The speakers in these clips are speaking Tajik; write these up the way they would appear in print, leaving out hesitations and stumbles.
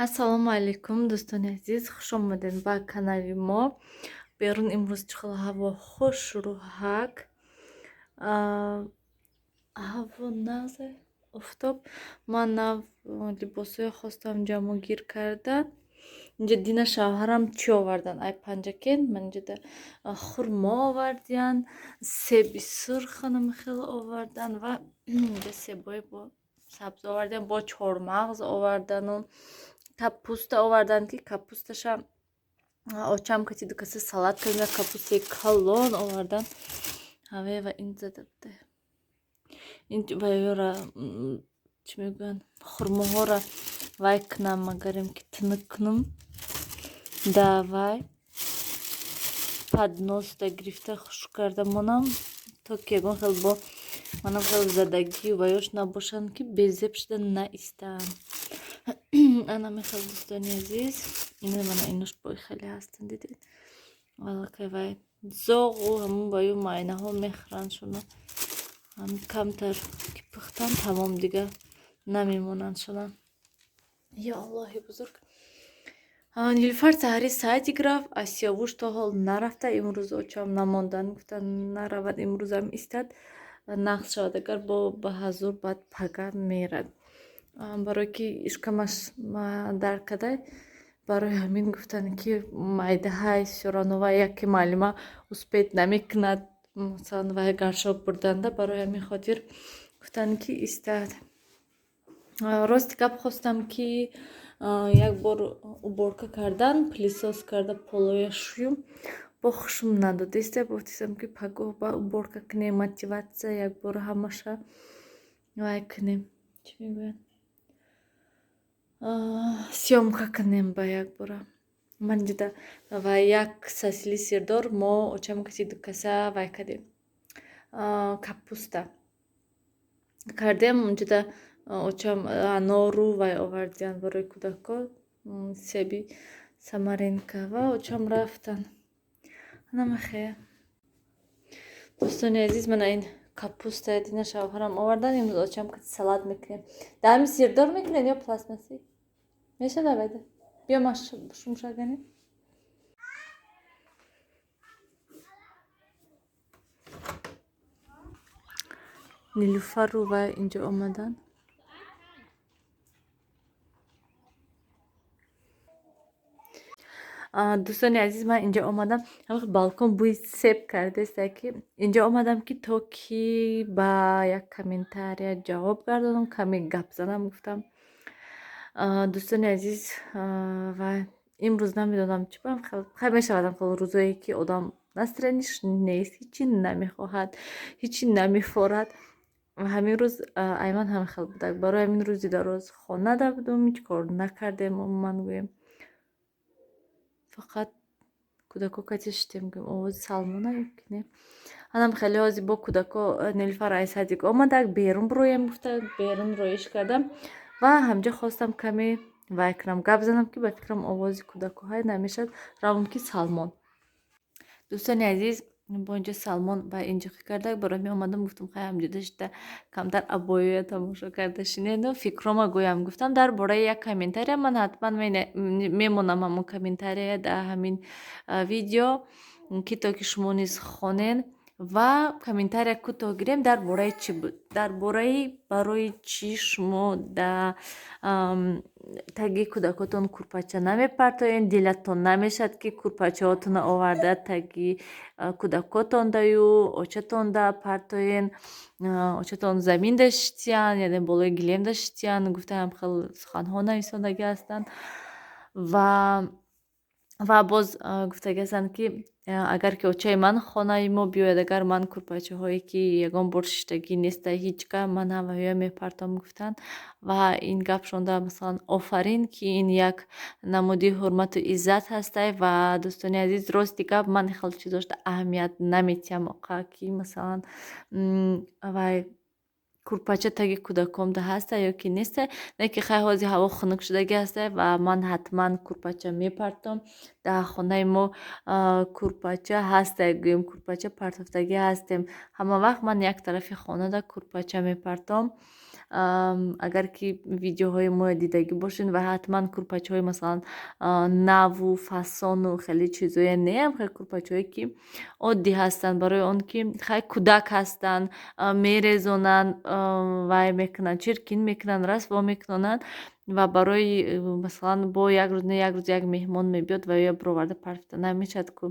Ассалому алайкум, дӯстони азиз, хуш омадед ба канали мо. Берун имрӯз чӣ хел ҳаво хушрӯҳак, ҳаво нағз, офтоб. Ман нав либосҳоя хостам ҷамъогир кардан. Инҷа дина шавҳарам чӣ овардан? Ай Панҷакент ман инҷода хурмо овардиян, себи сурх хеле овардан ва инҷа себои бо сабз овардиян, бо чормағз овардану капуста овардан, ки капусташа очам кати ду каса салат кардем. Капустаи калон овардан. Ҳаве ва ин зада буда. Ин вайёра чӣ мегӯянд, хурмоҳоро вай кунам, магарем ки тунук кунам. Давай подноста гирифта хушк карда монам, то ки ягон хел бо манам хел задагию ваёш набошанд, ки безеб шуда наистанд. Ана мехел, дӯстони азиз, ина мана инош бой хеле ҳастанд, дидед, аллакай вай зоғу ҳамун баю майнаҳо мехӯранд шуна. Камтар ки пухтан, тамом, дига намемонанд шуна. Ё Аллоҳи бузург! Нилуфар саҳари садик рафт, а Сиёвуш то ҳол нарафта. Имрӯз очам намондан, гуфтанд, наравад, имрӯзам истад, нағз шавад, агар бо ба ҳазур баъд пага мерад. Барое ки ишкамаш дард карда, барои ҳамин гуфтанд, ки майдаҳай всё равно яке муаллима успеть намекунад, масалан, вай горшок бурданда, барои ҳамин хотир гуфтанд, ки истад. Рости гап, хостам, ки як бор уборка кардан, пылесос карда, полоя шӯюм, бо хушум надодиста. Гуфтистам, ки пагоҳ ба уборка кунем, мотиватсия якбора ҳамаша вай кунем, чӣ мегӯянд, съёмка кунем ба якбора. Ман дида ва як сасили сирдор мо очам каси ду каса вай кардем, капуста кардем. Унҷода очам анору вай овардиянд барои кӯдакҳо, себи самаренка, ва очам рафтанд. Намахе, дӯстони азиз, мана ин капуста дина шавҳарам овардан, имрӯз очам кати салат мекунем. Дар ҳамин сирдор мекунед ё пластмассӣ мешавад? Вайда биё, ма шумшагани. Нилуфару вай инҷо омаданд. Дӯстони азиз, ман инҷо омадам, балкон бӯи себ кардааст, ки инҷо омадам, ки то ки ба як комментария ҷавоб гардонам, каме гап занам гуфтам. Дӯстони азиз, ва имрӯз намедонам чӣ хай мешавадам, хел рӯзое ки одам настроение ш нест, ҳичи намехоҳад, ҳичи намефорад. Ҳамин рӯз айман ҳамин хел будак. Барои ҳамин рӯзи дароз хонада будум, ҳеҷ кор накардем умуман, гӯем, фақат кӯдако кати шитем, гӯем. Овози Салмона ки не? Анам хеле ҳози бо кӯдако Нилуфар ай садик омадак, берун бироем гуфта, берун роиш кардам ва ҳамҷо хостам каме вай кунам, гап занам, ки ба фикрам овози кӯдако ҳай намешавад. Равом, ки Салмон, дӯстони азиз, бо инҷо Салмон ба инҷоқӣ кардак. Барои ҳамин омадам, гуфтам, хай ҳамҷода шида камтар абоёя тамошо карда шинеду фикрома гӯям гуфтам дар бораи як комментария. Ман ҳатман мемонам ҳамон комментария дар ҳамин видео, ки то ки шумо низ хонен ва комментария кӯтоҳ гирем. Дар бораи чӣ буд? Дар бораи барои чӣ шумо да таги кӯдакотон курпача намепартоед, дилатон намешавад, ки курпачаҳотонро оварда таги кӯдакотон даю очатонда партоен, очатон замин даштиян, яъне болои гилем даштиян гуфтаам, хел суханҳо нависондагӣ ҳастанд. Ва боз гуфтагӣ ҳастанд, ки агар ки очаи ман хонаи мо биёяд, агар ман курпачаҳое ки ягон бор шиштагӣ неста ҳеҷ ка, ман ҳамаҳоя мепартом гуфтанд. Ва ин гап шонда, масалан, офарин, ки ин як намуди ҳурмату иззат ҳастай. Ва дӯстони азиз, рости гап, ман хел чизошда аҳамият наметиҳам оқа, ки масалан вай курпача таги кӯдакомда ҳаста ё ки неста. Не ки хай, ҳози ҳаво хунук шудагӣ ҳаста ва ман ҳатман курпача мепартом. Дар хонаи мо курпача ҳаста, гӯем, курпача партофтагӣ ҳастем. Ҳама вақт ман як тарафи хонада курпача мепартом. Агар ки видеоҳои моро дидагӣ бошед ва ҳатман курпачаҳои, масалан, наву фасону хеле чизое неам, хеле курпачаҳое ки оддӣ ҳастанд, барои он ки хай кӯдак ҳастанд, мерезонанд, вай мекунанд, чиркин мекунанд, расво мекунонанд. Ва барои, масалан, бо як рӯз не, як рӯз як меҳмон мебиёд ва ё бироварда партофта намешавад ку.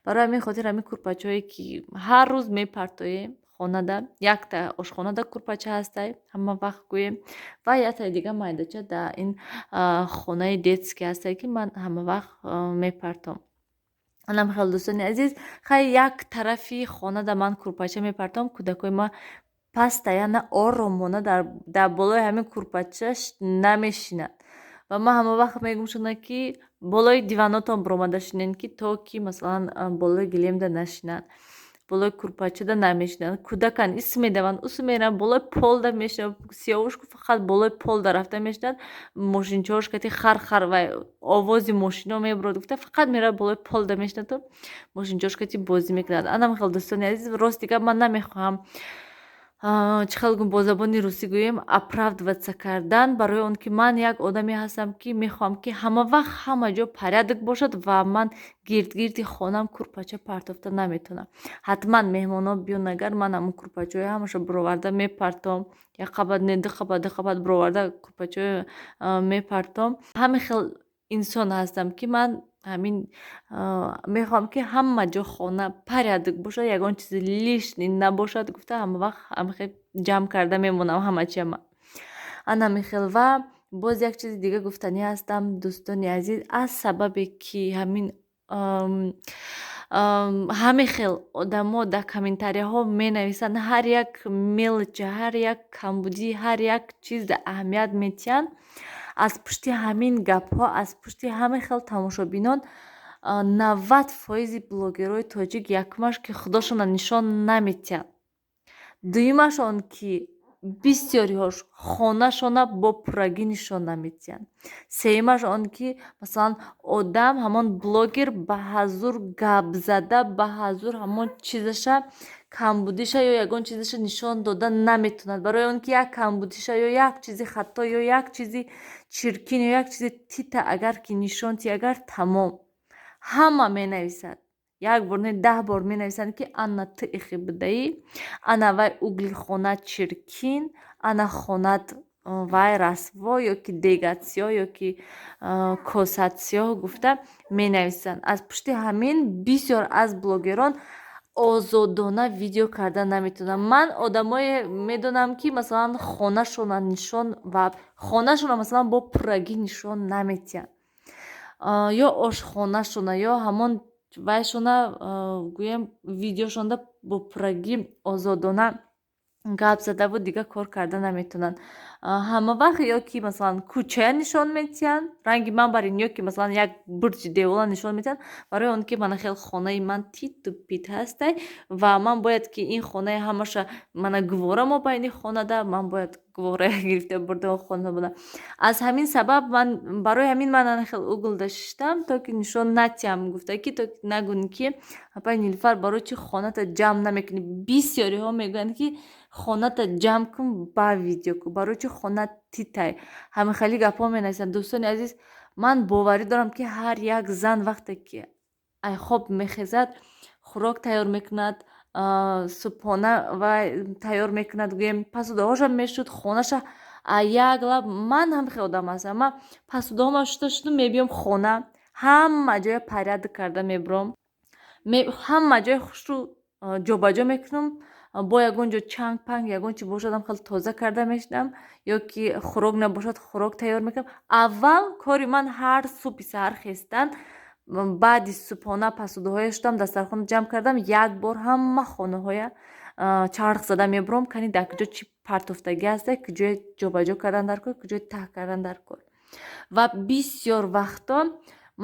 Барои ҳамин хотир ҳамин курпачаҳое ки ҳар рӯз мепартоем хонада, якта ошхонада курпача ҳастай, ҳама вақт гӯем, ва яктаи дига майдача дар ин хонаи детский ҳастай, ки ман ҳама вақт мепартом. Анам хел, дӯстони азиз, хай як тарафи хонада ман курпача мепартом, кӯдакои ма постоянно оромона дар болои ҳамин курпача намешинанд. Ва ман ҳама вақт мегӯм шуна, ки болои диванотон биромада шинед, ки то ки, масалан, болои гилемда нашинанд, болои курпачада намешинанд. Кӯдакан, ис медаванд, ус мераванд, болои полда мешинанд. Сиёвушку фақат болои полда рафта мешинанд. Мошинчаҳош кати хар-хар ва овози мошино мебурад гуфта, фақат меравад, болои полда мешинаду мошинчаҳош кати бозӣ мекунад. Анам хел, дӯстони азиз, рости гап, ман намехоҳам, чӣ хел гӯм, бо забони русӣ гӯем, оправдываться кардан, барои он ки ман як одаме ҳастам, ки мехоҳам, ки ҳама вақт ҳама ҷо порядок бошад, ва ман гирд-гирди хонаам курпача партофта наметавонам. Ҳатман меҳмонҳо биён агар, ман ҳамун курпачаҳои ҳамаша бироварда мепартом, як қабат не, ду қабат, ду қабат бироварда курпачаҳои мепартом. Ҳамин хел инсон ҳастам, ки ман ҳамин мехоҳам, ки ҳама ҷо хона порядок бошад, ягон чизи лишний набошад гуфта, ҳама вақт ҳамихел ҷамъ карда мемонам ҳама чиама. Ана ҳамин хел. Ва боз як чизи дига гуфтанӣ ҳастам, дӯстони азиз: аз сабабе ки ҳамин ҳамин хел одамо дар комментарияҳо менависанд, ҳар як мелочи, ҳар як камбудӣ, ҳар як чиз аҳамият медиҳанд, аз пушти ҳамин гапҳо, аз пушти ҳамин хел тамошобинон 90 фоизи блогерҳои тоҷик, якумаш, ки худошонро нишон намедиҳанд, дуюмаш он ки бисёриҳош хонашона бо пуррагӣ нишон намедиҳанд, сеюмаш он ки, масалан, одам, ҳамон блогер ба ҳазур гап зада, ба ҳазур ҳамон чизаша, камбудиша ё ягон чизаша нишон дода наметавонад, барои он ки як камбудиша ё як чизи хато ё як чизи чиркин ё як чизи тита агар ки нишон диҳӣ агар, тамом, ҳама менависад. Як бор не, 10 бор менависанд, ки ана ту ихи будаӣ, ана вай угли хонат чиркин, ана хонат вай расво, ё ки дегат сиёҳ, ё ки косат сиёҳ гуфта менависанд. Аз пушти ҳамин бисёр аз блогерон озодона видео карда наметавонанд. Ман одамое медонам, ки, масалан, хонашона нишон ва хонашона, масалан, бо пуррагӣ нишон намедиҳанд, ё ошхонашона, ё ҳамон вайшона, гӯем, видеошонда бо пуррагӣ озодона гап задаву дигар кор карда наметавонанд. Ҳама вақт ё ки, масалан, кӯчая нишон медиҳанд, ранги ман барин, ё ки, масалан, як бурҷи девола нишон медиҳанд, барои он ки мана хел хонаи ман титу пит ҳастай ва ман бояд ки ин хонаи ҳамаша мана гувора мобайни хонада, ман бояд гувора гирифта бурда хона буда. Аз ҳамин сабаб ман барои ҳамин ман ана хел уголда шиштам, то ки нишон натиҳам гуфта, ки то нагӯн, ки апай Нилуфар, барои чӣ хоната ҷамъ намекунӣ? Бисёриҳо мегӯянд, ки хоната ҷамъ кун, ба видео кун, барои чӣ хона титай? Ҳамин хели гапҳо менависанд. Дӯстони азиз, ман боварӣ дорам, ки ҳар як зан вақте ки ай хоб мехезад, хӯрок тайёр мекунад, субҳона ва тайёр мекунад, гӯем, пасудаҳоша мешуд, хонаша як лаб. Ман ҳам хел одам ҳастам, ман пасудаҳома шуста шуду мебиём хона, ҳама ҷоя порядок карда мебуром, ҳама ҷои хушрӯ ҷобаҷо мекунам, бо ягон ҷо чанг панг ягон чи бошадам, хеле тоза карда мешинам, ё ки хӯрок набошад, хӯрок тайёр мекунам. Аввал кори ман ҳар субҳи саҳар хестан, баъди субҳона пасудаҳоя шудам, дастархона ҷамъ кардам, як бор ҳама хонаҳоя чарх зада мебуром, кани дар куҷо чӣ партофтагӣ ҳаста, куҷое ҷобаҷо кардан дар кор, куҷое таҳ кардан дар кор. Ва бисёр вақто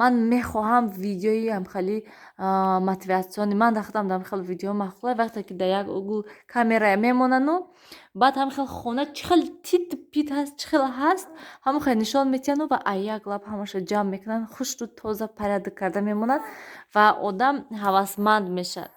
ман мехоҳам видеои ҳамхели мотивационный, ман дар худам дар хел видеоҳо маъқула, вақте ки дар як угол камерая мемонану баъд ҳам хел хона чӣ хел тит пит ҳаст, чӣ хел ҳаст, ҳамон хел нишон метиҳанду ва як лаб ҳамаша ҷамъ мекунанд, хушрӯ, тоза, порядок карда мемонад ва одам ҳавасманд мешавад.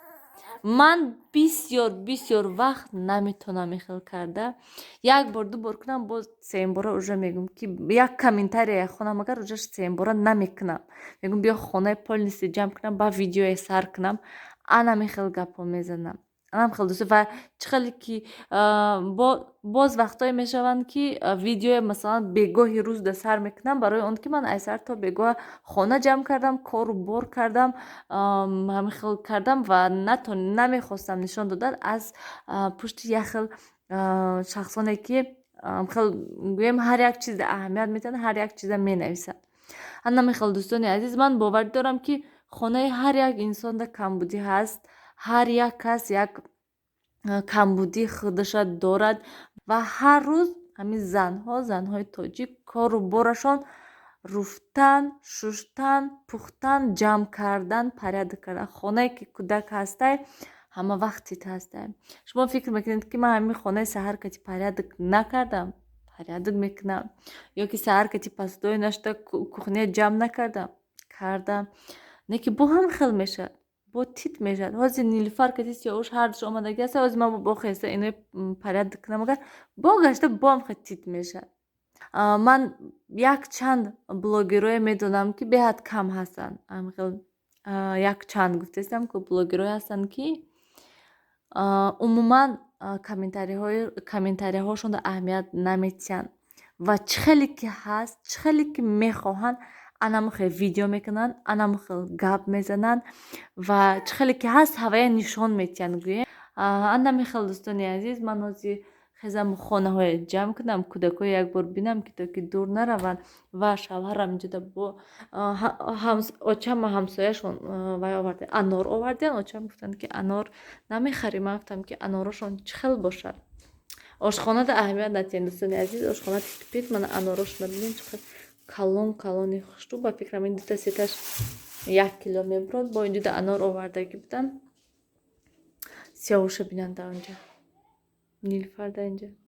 Ман бисёр бисёр вақт наметонам ихел карда. Як бор, ду бор кунам, боз сеюмбора уже мегӯм, ки як комментария хонам агар, уже сеюмбора намекунам. Мегӯм, биё, хонаи полностью ҷамъ кунам, ба видеое сар кунам. Анам ихел гапҳо мезанам. Анам хел, дӯст. Ва чӣ хеле ки боз вақтҳое мешаванд, ки видеое, масалан, бегоҳи рӯз да сар мекунам, барои он ки ман аз сар то бегоҳ хона ҷамъ кардам, кору бор кардам, ҳамин хел кардам ва намехостам нишон додан аз пушти як хел шахсоне, ки хел гӯем, ҳар як чиза аҳамият медиҳанд, ҳар як чиза менависанд. Анами хел, дӯстони азиз, ман боварӣ дорам, ки хонаи ҳар як инсонда камбудӣ ҳаст, ҳар як кас як камбудии худаша дорад. Ва ҳар рӯз ҳамин занҳо, занҳои тоҷик, кору борашон руфтан, шуштан, пухтан, ҷамъ кардан, порядок кардан. Хонае ки кӯдак ҳастай, ҳама вақт тит ҳастай. Шумо фикр мекунед, ки ман ҳамин хонаи саҳар кати порядок накардам? Порядок мекунам. Ё ки саҳар кати посудои нашуда, кухня ҷамъ накардам? Кардам. Не ки бо ҳам хел мешавад, бо тит мешавад. Ҳозир Нилуфар кати Сиёвуш ҳардуш омадаги ҳаста. Ҳозир ман бо хеста инои порядок кунам агар, бо гашта бо ҳам хел тит мешавад. Ман якчанд блогерое медонам, ки беҳад кам ҳастанд. Хел якчанд гуфтаистам, ку блогерое ҳастанд, ки умуман комментарияҳошонро аҳамият наметиҳанд ва чӣ хеле ки ҳаст, чӣ хеле ки мехоҳанд, анаму хел видео мекунанд, анаму хел гап мезананд ва чӣ хеле ки ҳаст, ҳавая нишон метиҳанд, гӯем. Анами хел, дӯстони азиз, ман ҳозир хезам, хонаҳое ҷамъ кунам, кӯдакҳое як бор бинам, ки то ки дур нараванд. Ва шавҳарам инҷода бо очама, ҳамсояшон вай оварда, анор овардиан. Очам гуфтанд, ки анор намехарӣ? Ман гуфтам, ки анорошон чӣ хел бошад. Ошхонада аҳамият натиҳем, дӯстони азиз, ошхона тит-пит. Мана анорошона бинем, чӣ қадр калон калони хушрӯ. Ба фикрам, ин дута сеташ 1 кило мебурад. Бо инҷода анор овардагӣ будам. Сиёвуша бинанд, дар онҷа, Нилуфар дар инҷа.